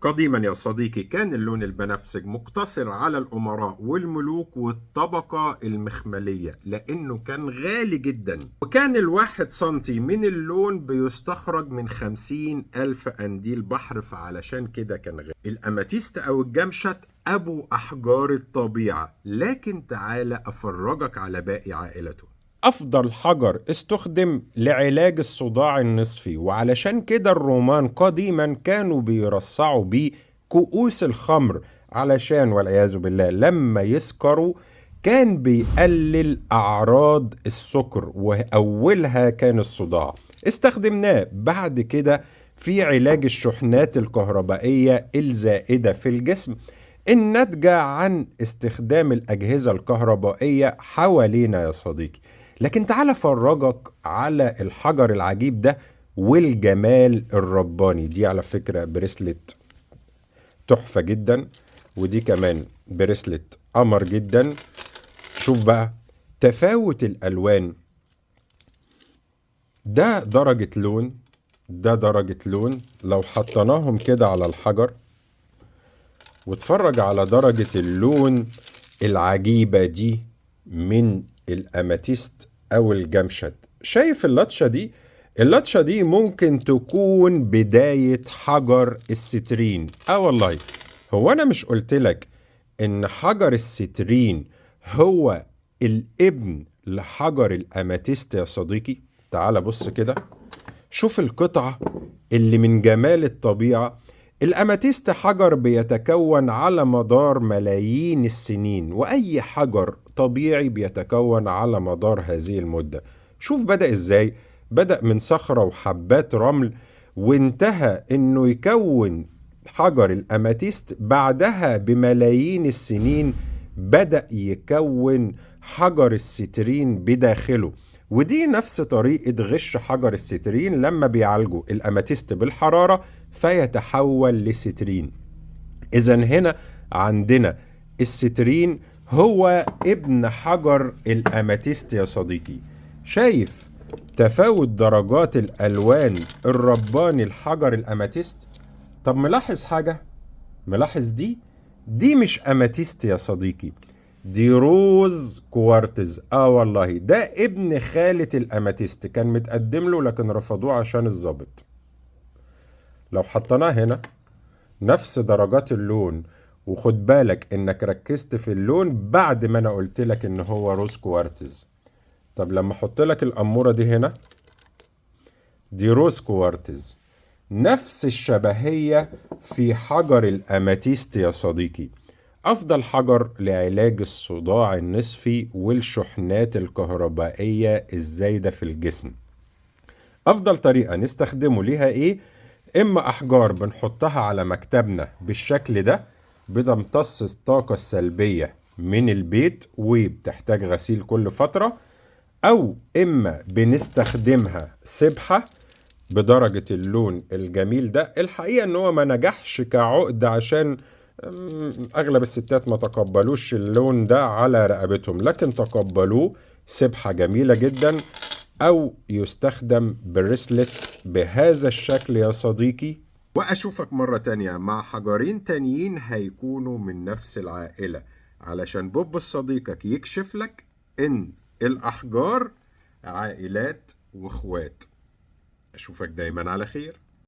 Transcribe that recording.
قديما يا صديقي كان اللون البنفسج مقتصر على الأمراء والملوك والطبقة المخملية، لأنه كان غالي جدا، وكان 1 سنتي من اللون بيستخرج من 50,000 قنديل بحر، فعلشان كده كان غالي. الأماتيست أو الجمشت أبو أحجار الطبيعة، لكن تعالى أفرجك على باقي عائلته. أفضل حجر استخدم لعلاج الصداع النصفي، وعلشان كده الرومان قديما كانوا بيرصعوا بيه كؤوس الخمر، علشان والعياذ بالله لما يسكروا كان بيقلل أعراض السكر، وأولها كان الصداع. استخدمناه بعد كده في علاج الشحنات الكهربائية الزائدة في الجسم الناتجة عن استخدام الأجهزة الكهربائية حوالينا يا صديقي. لكن تعال افرجك على الحجر العجيب ده والجمال الرباني. دي على فكرة bracelet تحفة جدا، ودي كمان bracelet قمر جدا. شوف بقى تفاوت الألوان، ده درجة لون، ده درجة لون. لو حطيناهم كده على الحجر واتفرج على درجة اللون العجيبة دي من الأماتيست أو الجمشت. شايف اللطشة دي؟ اللطشة دي ممكن تكون بداية حجر السترين. والله هو أنا مش قلت لك إن حجر السترين هو الابن لحجر الأماتيست يا صديقي؟ تعال بص كده، شوف القطعة اللي من جمال الطبيعة. الأماتيست حجر بيتكون على مدار ملايين السنين، وأي حجر طبيعي بيتكون على مدار هذه المدة. شوف بدأ إزاي؟ بدأ من صخرة وحبات رمل، وانتهى إنه يكون حجر الأماتيست. بعدها بملايين السنين بدأ يكون حجر السترين بداخله. ودي نفس طريقة غش حجر السترين لما بيعالجوا الأماتيست بالحرارة فيتحول لسترين. إذن هنا عندنا السترين هو ابن حجر الأماتيست يا صديقي. شايف تفاوت درجات الألوان الرباني الحجر الأماتيست؟ طب ملاحظ حاجة؟ ملاحظ دي مش أماتيست يا صديقي، دي rose quartz. والله ده ابن خالة الأماتيست، كان متقدم له لكن رفضوه عشان الظابط. لو حطيناه هنا نفس درجات اللون، وخد بالك انك ركزت في اللون بعد ما انا قلت لك ان هو rose quartz. طب لما احط لك الأمورة دي هنا، دي rose quartz، نفس الشبهية في حجر الأماتيست يا صديقي. أفضل حجر لعلاج الصداع النصفي والشحنات الكهربائية الزايدة في الجسم. أفضل طريقة نستخدمه ليها إيه؟ إما أحجار بنحطها على مكتبنا بالشكل ده، بتمتص الطاقة السلبية من البيت وبتحتاج غسيل كل فترة، أو إما بنستخدمها سبحة بدرجة اللون الجميل ده. الحقيقة إن هو ما نجحش كعقد عشان أغلب الستات ما تقبلوش اللون ده على رقبتهم، لكن تقبلوه سبحة جميلة جدا، أو يستخدم bracelet بهذا الشكل يا صديقي. وأشوفك مرة تانية مع حجرين تانيين هيكونوا من نفس العائلة، علشان بوب صديقك يكشف لك إن الأحجار عائلات وإخوات. أشوفك دايما على خير.